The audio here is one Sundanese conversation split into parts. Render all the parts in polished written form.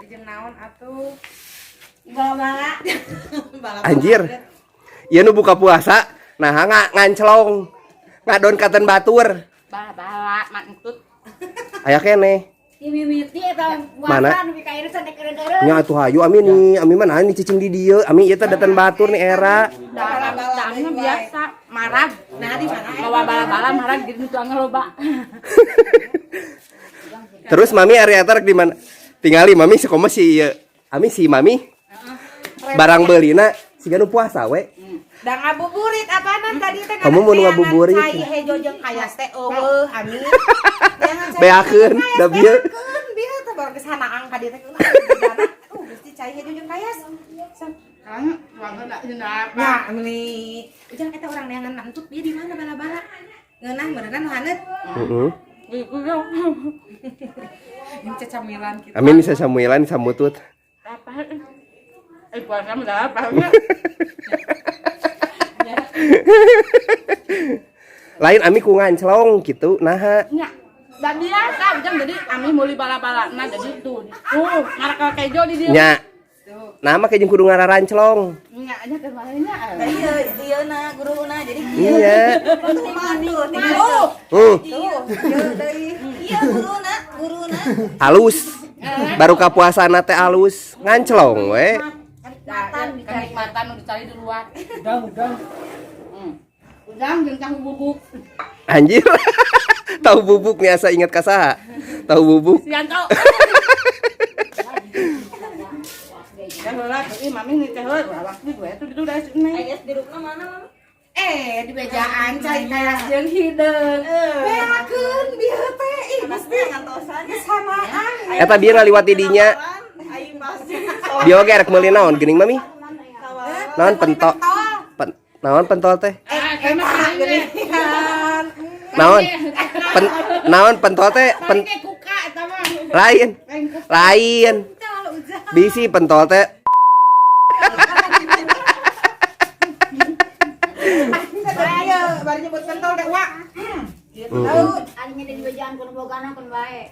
Jeung naon atuh? Bala-bala. Anjir. Ieu nu buka puasa, nah nganclong. Ngadon katen batur. Bala-bala mantut. Aya keneh. Di mimiti eta Mana? puasa nu ka ieu sanes keureuh-keureuh. Nya atuh hayu ami nih, ami mah naon nih cicing di dieu. Ami ieu teh datan batur nih era. Bala-bala biasa marag. Nah, di mana? Bawa bala-bala marag jadi nu tuang loba. Terus mami ari eta rek di mana? Tingali mami sakomo si ieu. Ami si mami. Barang beulina siga nu puasa we. Da ngabuburit apaanan tadi teh? Kamu mau ngabuburit? Cai hejo jeung kayas teh eueuh ami. Beakeun da bieu. Beakeun bieu teh baru kesanaang ka dieu teh. Gusti cai hejo jeung kayas. Kan tuang da cenah apa? Ya, meuli. Ujang eta urang neangan mantut bieu di mana bala-bala? Ngeunah meureunna nu haneut. Heeh. Ini cecamilan kita. Amin bisa samuilan samutut. Apa? Eh puasa mah dah apa? Lain ami ku nganclong gitu naha. Nya. Da biasa ujang jadi ami meuli bala-bala nah jadi tuh. Tuh, ngarakal kejo di dieu. Nya. Nah mah jeung kudu ngaranclong. Nya nya keur bae nya. Iya, iya na guruna jadi kieu. Iya. Tuh mantu tinggal. Hmm, Tuh, ieu deui. Iya guruna, guruna. Halus. Baru ka puasana teh halus, nganclong we. Kenikmatan dicari. Kenikmatan nu dicari di luar. Udang, udang. Udang jeung tahu bubuk. Anjir. Tahu bubuk nih asa inget ka saha? Tahu bubuk. Sianto. Teh heula ih mami nih teh heula waktu gue tuh itu udah sini. Ayas di rupna mana, Mami? Eh, di bejaan cai kayas jeung hideung. Beakeun bieu teh ih Gusti Ngantosan. kesanaan. Eta bieu ngaliwat di dinya. Aing pasti. Dia oge rek meuli naon geuning mami? Naon pentol? Naon pentol teh? Ah, karena Geuningan. Naon? Naon pentol teh? Kuka eta mah. Lain. Lain. Bisi pentol teh. Ayo, baru nyebut pentol teh wa. Alinya di bejaan kudu bogana kun bae.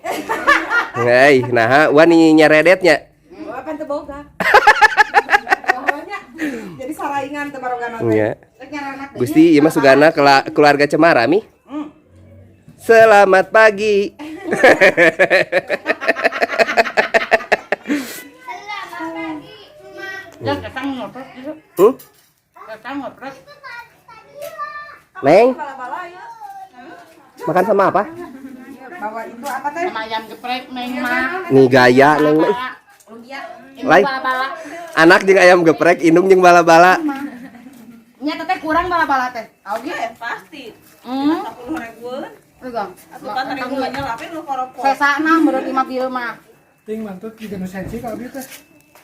Hei, nah, wani nyaredetnya. Apa teu boga? Pokoknya jadi saraingan teu barogana teh. Nya. Rek nyaranak deui. Gusti, ieu mah sugana keluarga Cemara mi. Selamat pagi. Jang ketang ngoprek gitu. Hmm? Ketang ngoprek. Neng, makan sama apa? Bawa itu apa teh? Sama ayam geprek neng mah. Nih gaya neng mah. Lumpia. Lain. Bala-bala. Anak jeung ayam geprek, indung jeung bala-bala. Nya teteh kurang bala-bala teh. Oke. Pasti. Hmm. 10 ribuan. Pegang. Atuh kan ribuannya lapin lu koropok. Sesana meureun lima bieu mah. Ting mantut juga nu sensi kalau gitu.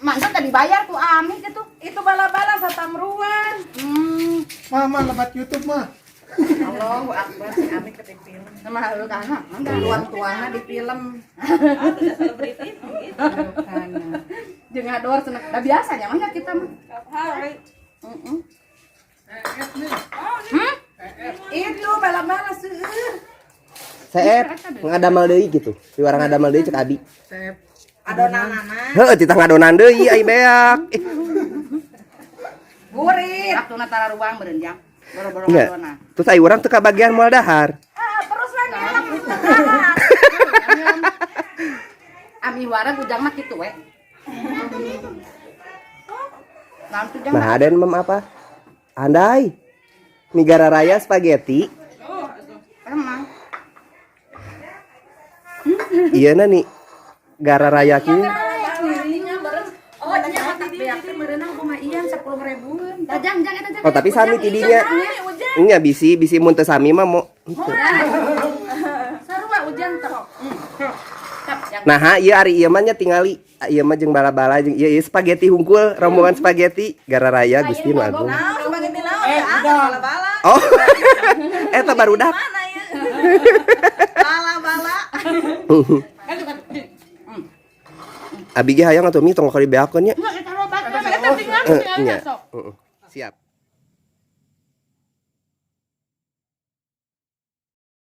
Mantut tadi bayar tuh ami gitu. Itu bala-bala satamruan. Hmm. Mama lebat YouTube mah. Allahu akbar si Ami ke di film. Sama lu kana. Tuan-tuana di film. Ah, sudah selebriti gitu. Jeung ngador cenah. Da biasanya mah nya kita mah. Hari. Heeh. Itu bala-bala seueur. Seep, ngadamal deui gitu. Di warang ngadamal deui cek abi. Sep. Adonanana. Heuh, titah ngadonan deui ai beak. Ih, Burit. Waktuna tara ruang meureun jang. Boro-boro nya. ngadona. Terus ai urang teu kabagian moal dahar. Ah, terus lah ngelem. Ami wareg ujang mah kitu we. Naon tuh jang? Nah, aden mem apa? Andai. Negara raya spaghetti. Emang. Iya na nih. Gara raya kieu. Oh, nya otak beak teh meureunang kumaha ian 10 ribuan. Tah jang jang eta jang. Oh, tapi sami tidinya. Nya bisi bisi mun teu sami mah mo. Henteu. Sarua ujang teh. Tap jang. Nah, ha, ieu ari ieu mah nya tingali. Ieu mah jeung bala-bala jeung ieu ieu spaghetti hungkul, rombongan spaghetti gara raya Gusti nu agung. Nah, spaghetti naon Eh, ya? Ah, udang. bala-bala. Oh. Eta barudak. Mana ya? Bala-bala. Abi ge hayang atuh mi tong kali beakeun nya. Enggak, eta loba. Eta tinggal Nya. sok. Heeh. Siap.